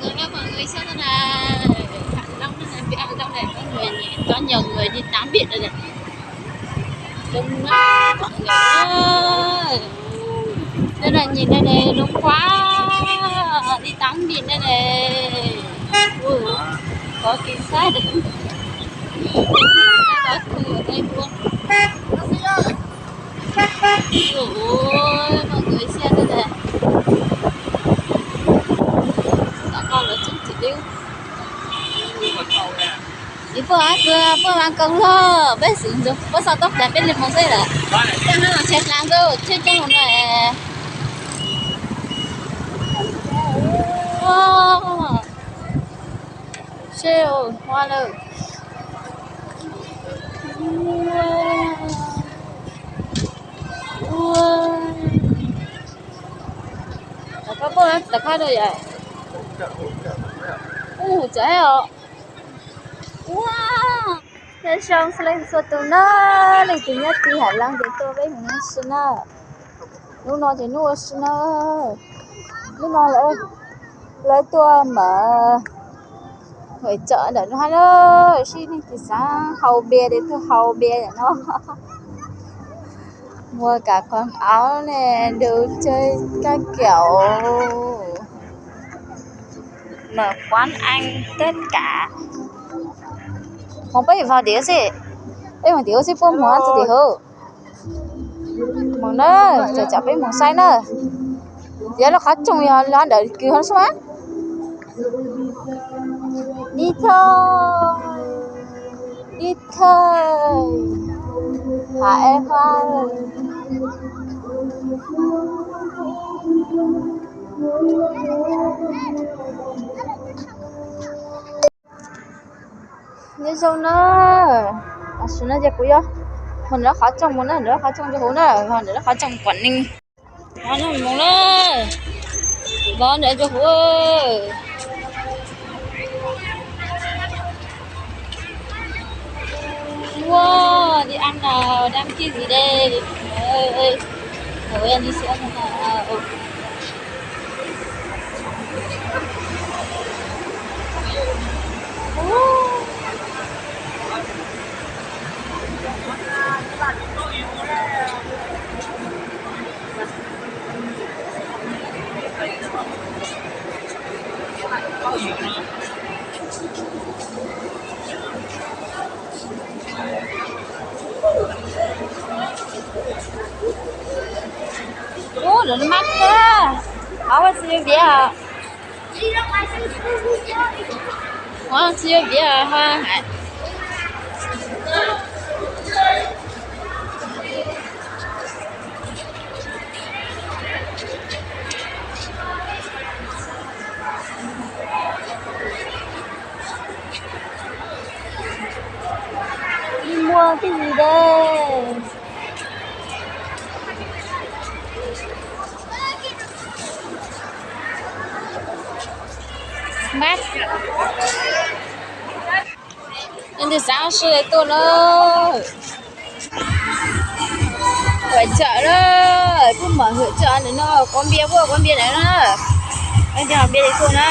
Hello mọi người, sao thế này? Hàng đông thế này, vì hàng đông này có người nhỉ, có nhiều người đi tắm biển đây này. Đông lắm mọi người ơi. Đây này, nhìn đây này, đông quá. Đi tắm biển đây này. Ui, có cảnh sát đây. Có người ở đây luôn. Ôi, mọi người xem đây này. Tao con nó trông chỉ điêu. Ib puas, puas mas kawg los peb xwm ntxov puas xav tau peb li mus xwb lawm. Coj no los tshais hnav ntxub tsheb coob no. Seb hua lawm. Ua, ua. Rov qab puas, rov qab rau yom. Ub, txawm os. Ua, nyob zoo xwb leej txhua tus na, leej twg nyob tim Hav Looj ces tuaj peb mus nyob si na. Hnub no ces hnub ua si na, hnub no lawv tuaj mas hawm tsawm ntawm no hab na, seb leej twg xav haus npias ces tuaj haus npias ntawm no. Mua cả quần áo này, đồ chơi các kiểu. Mở quán ăn tất cả. Hmoov peb vào tiệm xí. Peb mus tiệm xí puab hmoov txog tim hauv. Hmoov na, tsam tsam peb mus saib na. Yog lub qhov rooj yog lub ntawd kws ho xwb. Đi thôi, đi thôi. Hả em Hoa? Nyob zoo na, tam sim no ces kuv yuav mus ntawm lub qhov rooj mus na, ntawm lub qhov rooj rau hauv na, ntawm lub qhov rooj Quảng Ninh. Mus na, mus na, mus ntawm rau hauv. Wow, đi ăn nào, đang cái gì đây? Ơi, ơi. Ủa, em đi xem nào. Ub, lawv mab thiab. Ov, tsis yog viav. Ov, tsis yog viav ha. Đi mua cái gì đây? Mab. Leej twg xav ua si tuaj na. Hawm tsawm na, kuj mam hawm tsawm ntawm no, quán bia, kuj quán bia ntawm no na. Leej twg hais npias li tuaj na.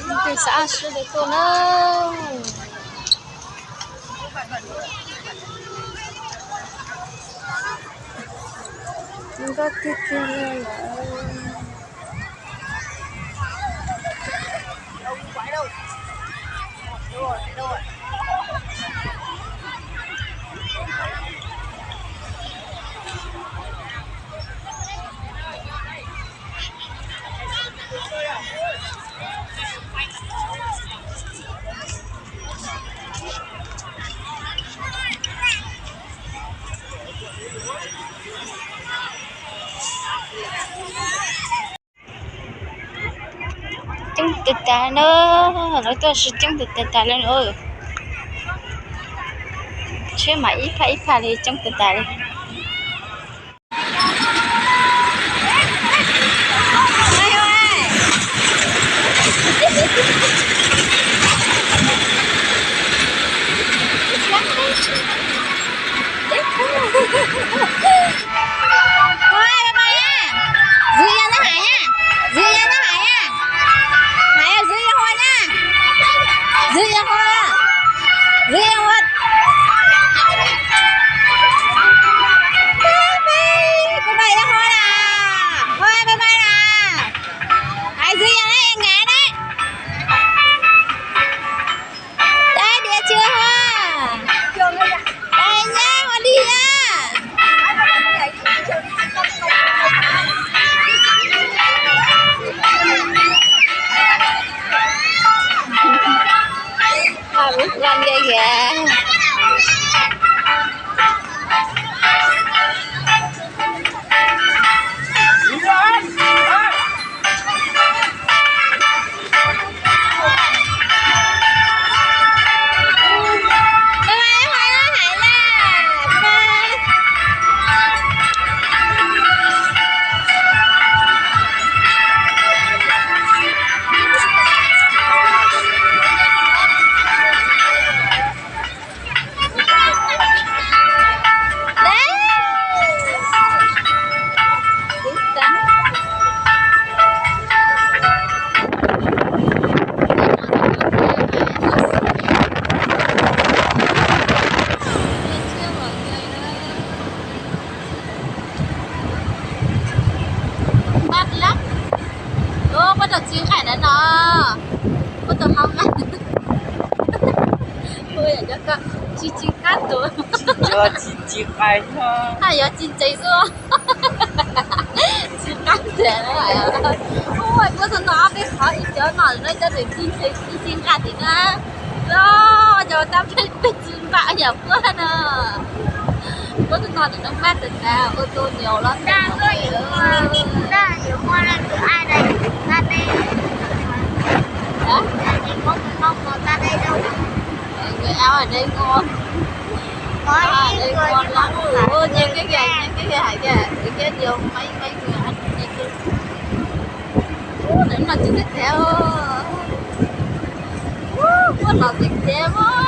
Leej twg xav ua si tuaj na. Nkauj tiag tiag li lawm. Coob tag tag na, lawv tuaj si coob tag tag tag li na. Tsheb mas ib phaj ib phaj li, coob tag tag li. Tsis nqaij na no, muab tau hau nqaij. Ua yam cov ko tsis tsis qab tuag, tsis tsis qab, haj yog tsis ntse xwb. Tsis qab tiag. Ua muab tau no ob peb qhov ib cov no no cov tsis ntse tsis nqaij tim na. Cov tab peb tsis npam yam puab no. Puab tub no nws no maj tas tas ua tus niam los tag. Nws ab dej nqos, dej nqos, nyias kib kiag, nyias kib kiag hais tias nws thiab tias maib maib nws ab dej. Ub, nws no tsis teb teb, ub, puab los teb teb.